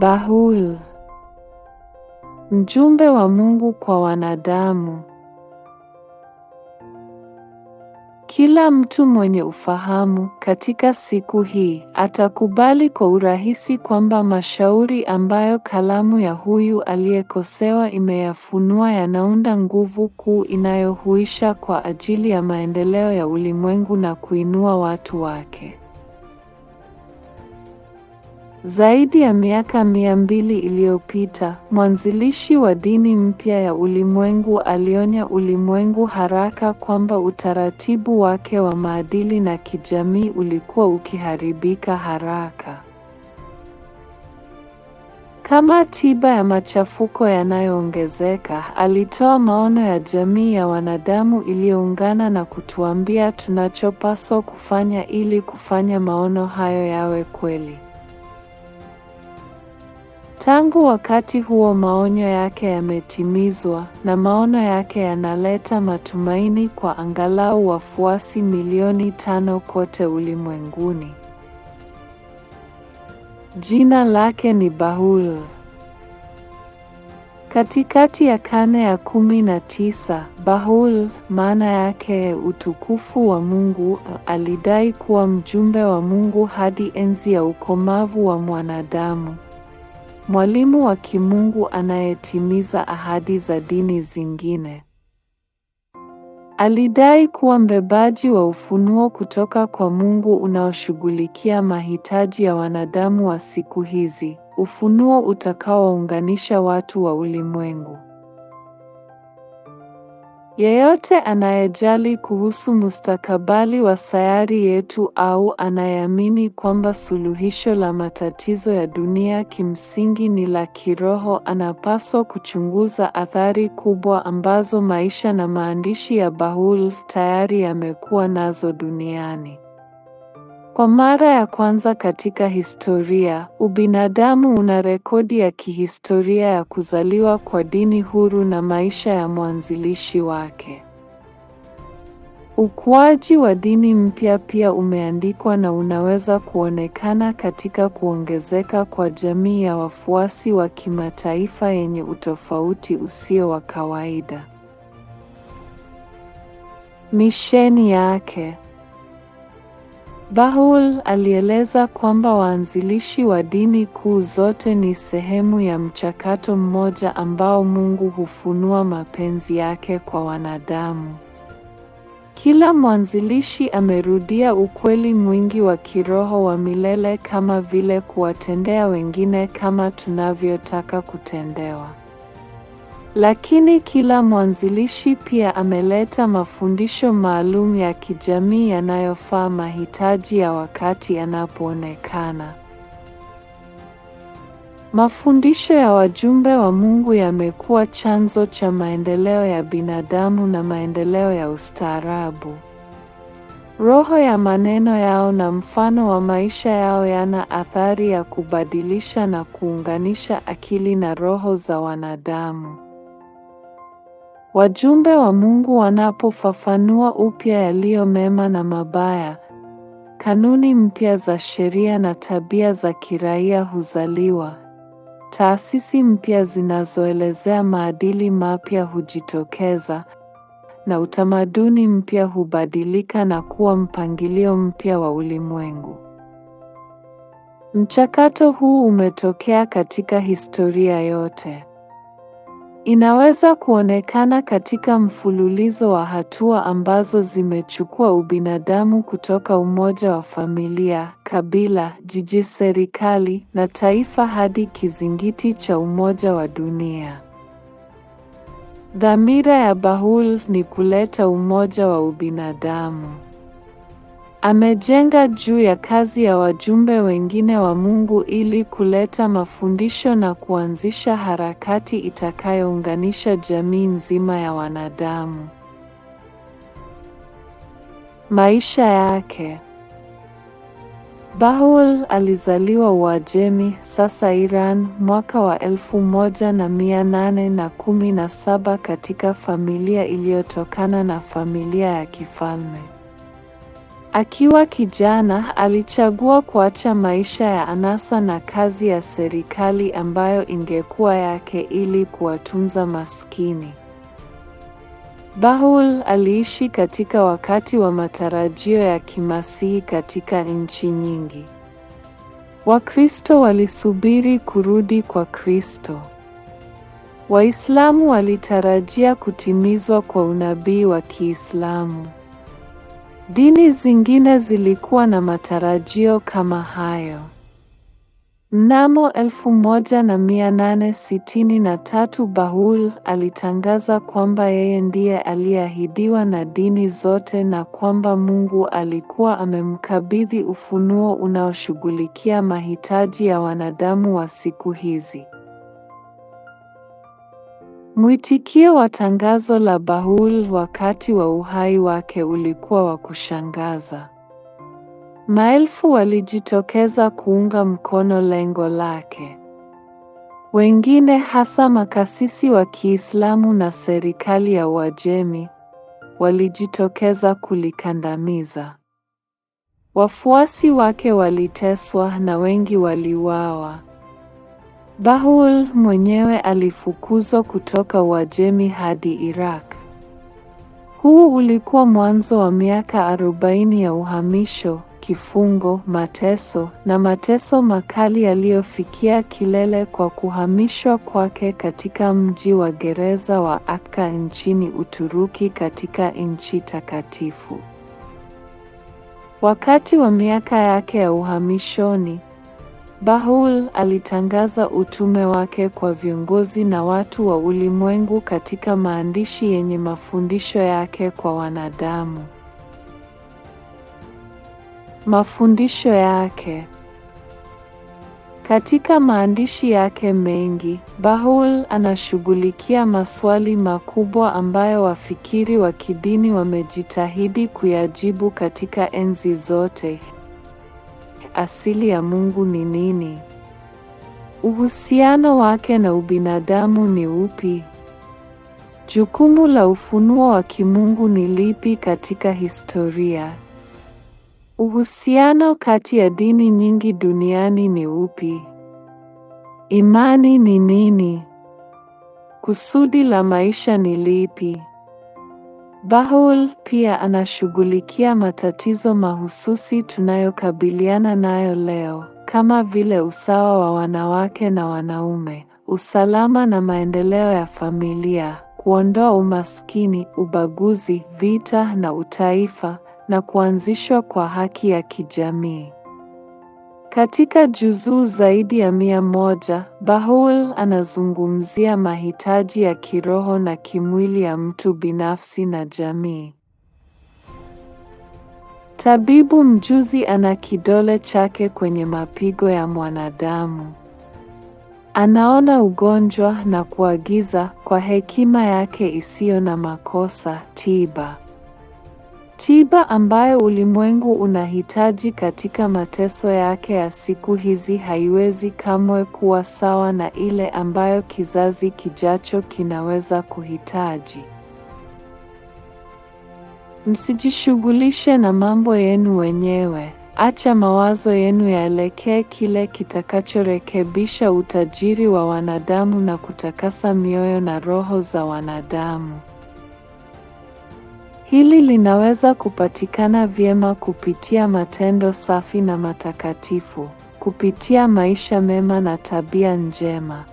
Bahul, mjumbe wa Mungu kwa wanadamu. Kila mtu mwenye ufahamu katika siku hii atakubali kwa urahisi kwamba mashauri ambayo kalamu ya huyu aliyekosewa imeyafunua yanaunda nguvu kuu inayohuisha kwa ajili ya maendeleo ya ulimwengu na kuinua watu wake. Zaidi ya miaka 200 iliyopita, mwanzilishi wa dini mpya ya ulimwengu alionya ulimwengu haraka kwamba utaratibu wake wa maadili na kijamii ulikuwa ukiharibika haraka. Kama tiba ya machafuko yanayoongezeka, alitoa maono ya jamii ya wanadamu iliyoungana na kutuambia tunachopaswa kufanya ili kufanya maono hayo yawe kweli. Tangu wakati huo maonyo yake yametimizwa, na maono yake yanaleta matumaini kwa angalau wafuasi milioni 5 kote ulimwenguni. Jina lake ni Bahul. Katikati ya karne ya 19, Bahul, maana yake utukufu wa Mungu, alidai kuwa mjumbe wa Mungu hadi enzi ya ukomavu wa mwanadamu. Mwalimu wa kimungu anayetimiza ahadi za dini zingine. Alidai kuwa mbebaji wa ufunuo kutoka kwa Mungu unaoshughulikia mahitaji ya wanadamu wa siku hizi, ufunuo utakaounganisha watu wa ulimwengu. Yeyote anayejali kuhusu mustakabali wa sayari yetu au anayeamini kwamba suluhisho la matatizo ya dunia kimsingi ni la kiroho anapaswa kuchunguza athari kubwa ambazo maisha na maandishi ya Bahul tayari yamekuwa nazo duniani. Kwa mara ya kwanza katika historia, ubinadamu una rekodi ya kihistoria ya kuzaliwa kwa dini huru na maisha ya mwanzilishi wake. Ukuaji wa dini mpya pia umeandikwa na unaweza kuonekana katika kuongezeka kwa jamii ya wafuasi wa kimataifa yenye utofauti usio wa kawaida. Misheni yake. Bahul alieleza kwamba waanzilishi wa dini kuu zote ni sehemu ya mchakato mmoja ambao Mungu hufunua mapenzi yake kwa wanadamu. Kila mwanzilishi amerudia ukweli mwingi wa kiroho wa milele kama vile kuwatendea wengine kama tunavyotaka kutendewa. Lakini kila mwanzilishi pia ameleta mafundisho maalum ya kijamii yanayofaa mahitaji ya wakati yanapoonekana. Mafundisho ya wajumbe wa Mungu yamekuwa chanzo cha maendeleo ya binadamu na maendeleo ya ustaarabu. Roho ya maneno yao na mfano wa maisha yao yana athari ya kubadilisha na kuunganisha akili na roho za wanadamu. Wajumbe wa Mungu wanapofafanua upya yaliyo mema na mabaya, kanuni mpya za sheria na tabia za kiraia huzaliwa. Taasisi mpya zinazoelezea maadili mapya hujitokeza, na utamaduni mpya hubadilika na kuwa mpangilio mpya wa ulimwengu. Mchakato huu umetokea katika historia yote. Inaweza kuonekana katika mfululizo wa hatua ambazo zimechukua ubinadamu kutoka umoja wa familia, kabila, jiji, serikali na taifa hadi kizingiti cha umoja wa dunia. Dhamira ya Bahul ni kuleta umoja wa ubinadamu. Amejenga juu ya kazi ya wajumbe wengine wa Mungu ili kuleta mafundisho na kuanzisha harakati itakayounganisha jamii nzima ya wanadamu. Maisha yake. Bahul alizaliwa Uajemi, sasa Iran, mwaka wa 1817 katika familia iliyotokana na familia ya kifalme. Akiwa kijana, alichagua kuacha maisha ya anasa na kazi ya serikali ambayo ingekuwa yake ili kuwatunza maskini. Baha'u'llah aliishi katika wakati wa matarajio ya kimasihi katika nchi nyingi. Wakristo walisubiri kurudi kwa Kristo. Waislamu walitarajia kutimizwa kwa unabii wa Kiislamu. Dini zingine zilikuwa na matarajio kama hayo. Mnamo 1863 Baha'u'llah alitangaza kwamba yeye ndiye aliyeahidiwa na dini zote na kwamba Mungu alikuwa amemkabidhi ufunuo unaoshughulikia mahitaji ya wanadamu wa siku hizi. Mwitikio wa tangazo la Baha'u'llah wakati wa uhai wake ulikuwa wa kushangaza. Maelfu walijitokeza kuunga mkono lengo lake. Wengine, hasa makasisi wa Kiislamu na serikali ya Uajemi, walijitokeza kulikandamiza. Wafuasi wake waliteswa na wengi waliuawa. Baha'u'llah mwenyewe alifukuzwa kutoka Uajemi hadi Iraq. Huu ulikuwa mwanzo wa miaka 40 ya uhamisho, kifungo, mateso na mateso makali yaliyofikia kilele kwa kuhamishwa kwake katika mji wa gereza wa Akka nchini Uturuki katika nchi takatifu. Wakati wa miaka yake ya uhamishoni, Baha'u'llah alitangaza utume wake kwa viongozi na watu wa ulimwengu katika maandishi yenye mafundisho yake kwa wanadamu. Mafundisho yake. Katika maandishi yake mengi, Baha'u'llah anashughulikia maswali makubwa ambayo wafikiri wa kidini wamejitahidi kuyajibu katika enzi zote. Asili ya Mungu ni nini? Uhusiano wake na ubinadamu ni upi? Jukumu la ufunuo wa kimungu ni lipi katika historia? Uhusiano kati ya dini nyingi duniani ni upi? Imani ni nini? Kusudi la maisha ni lipi? Baha'u'llah pia anashughulikia matatizo mahususi tunayokabiliana nayo leo, kama vile usawa wa wanawake na wanaume, usalama na maendeleo ya familia, kuondoa umaskini, ubaguzi, vita na utaifa, na kuanzishwa kwa haki ya kijamii. Katika juzuu zaidi ya 100, Baha'u'llah anazungumzia mahitaji ya kiroho na kimwili ya mtu binafsi na jamii. Tabibu mjuzi ana kidole chake kwenye mapigo ya mwanadamu. Anaona ugonjwa na kuagiza, kwa hekima yake isiyo na makosa, tiba. Tiba ambayo ulimwengu unahitaji katika mateso yake ya siku hizi haiwezi kamwe kuwa sawa na ile ambayo kizazi kijacho kinaweza kuhitaji. Msijishughulishe na mambo yenu wenyewe. Acha mawazo yenu yaelekee kile kitakachorekebisha utajiri wa wanadamu na kutakasa mioyo na roho za wanadamu. Hili linaweza kupatikana vyema kupitia matendo safi na matakatifu, kupitia maisha mema na tabia njema.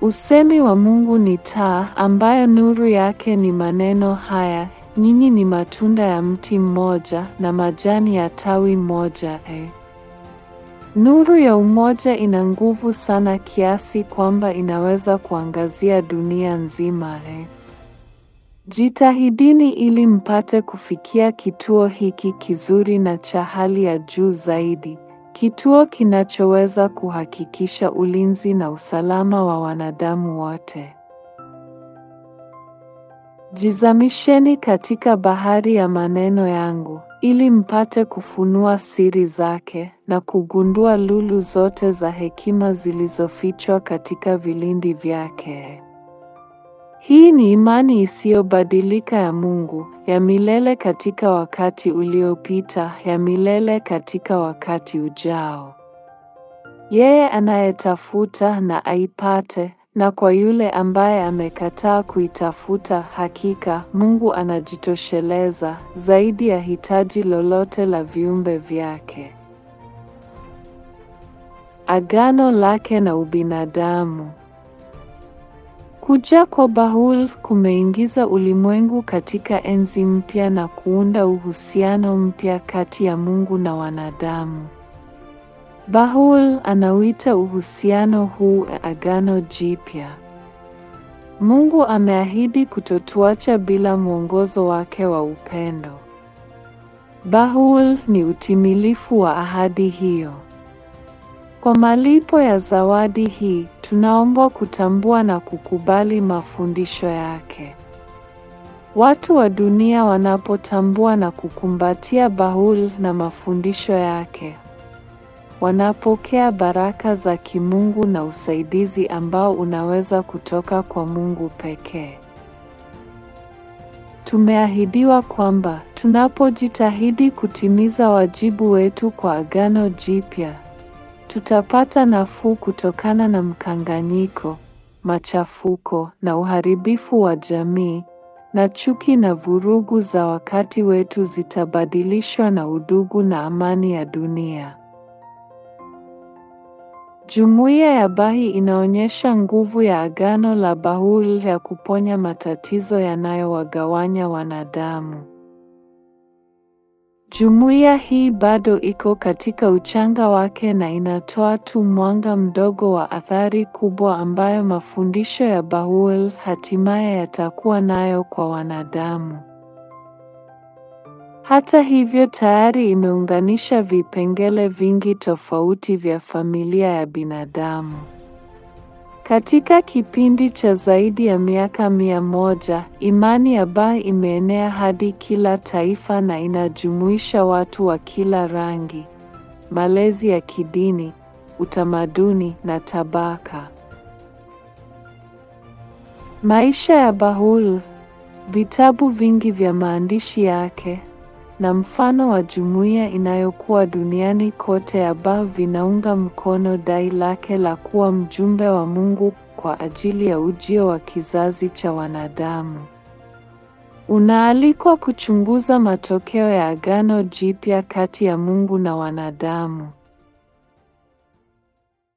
Usemi wa Mungu ni taa ambayo nuru yake ni maneno haya: nyinyi ni matunda ya mti mmoja na majani ya tawi moja. Nuru ya umoja ina nguvu sana kiasi kwamba inaweza kuangazia dunia nzima. Jitahidini ili mpate kufikia kituo hiki kizuri na cha hali ya juu zaidi, kituo kinachoweza kuhakikisha ulinzi na usalama wa wanadamu wote. Jizamisheni katika bahari ya maneno yangu, ili mpate kufunua siri zake na kugundua lulu zote za hekima zilizofichwa katika vilindi vyake. Hii ni imani isiyobadilika ya Mungu, ya milele katika wakati uliopita, ya milele katika wakati ujao. Yeye anayetafuta na aipate, na kwa yule ambaye amekataa kuitafuta, hakika Mungu anajitosheleza zaidi ya hitaji lolote la viumbe vyake. Agano lake na ubinadamu. Kuja kwa Baha'u'llah kumeingiza ulimwengu katika enzi mpya na kuunda uhusiano mpya kati ya Mungu na wanadamu. Baha'u'llah anauita uhusiano huu Agano Jipya. Mungu ameahidi kutotuacha bila mwongozo wake wa upendo. Baha'u'llah ni utimilifu wa ahadi hiyo. Kwa malipo ya zawadi hii, tunaombwa kutambua na kukubali mafundisho yake. Watu wa dunia wanapotambua na kukumbatia Baha'u'llah na mafundisho yake, wanapokea baraka za kimungu na usaidizi ambao unaweza kutoka kwa Mungu pekee. Tumeahidiwa kwamba tunapojitahidi kutimiza wajibu wetu kwa Agano Jipya, tutapata nafuu kutokana na mkanganyiko, machafuko na uharibifu wa jamii, na chuki na vurugu za wakati wetu zitabadilishwa na udugu na amani ya dunia. Jumuiya ya Baha'i inaonyesha nguvu ya agano la Baha'u'llah ya kuponya matatizo yanayowagawanya wanadamu. Jumuiya hii bado iko katika uchanga wake na inatoa tu mwanga mdogo wa athari kubwa ambayo mafundisho ya Baha'u'llah hatimaye yatakuwa nayo kwa wanadamu. Hata hivyo, tayari imeunganisha vipengele vingi tofauti vya familia ya binadamu. Katika kipindi cha zaidi ya miaka 100, imani ya Baha'i imeenea hadi kila taifa na inajumuisha watu wa kila rangi, malezi ya kidini, utamaduni na tabaka. Maisha ya Baha'u'llah, vitabu vingi vya maandishi yake, na mfano wa jumuiya inayokuwa duniani kote ya Baha'i vinaunga mkono dai lake la kuwa mjumbe wa Mungu kwa ajili ya ujio wa kizazi cha wanadamu. Unaalikwa kuchunguza matokeo ya Agano Jipya kati ya Mungu na wanadamu.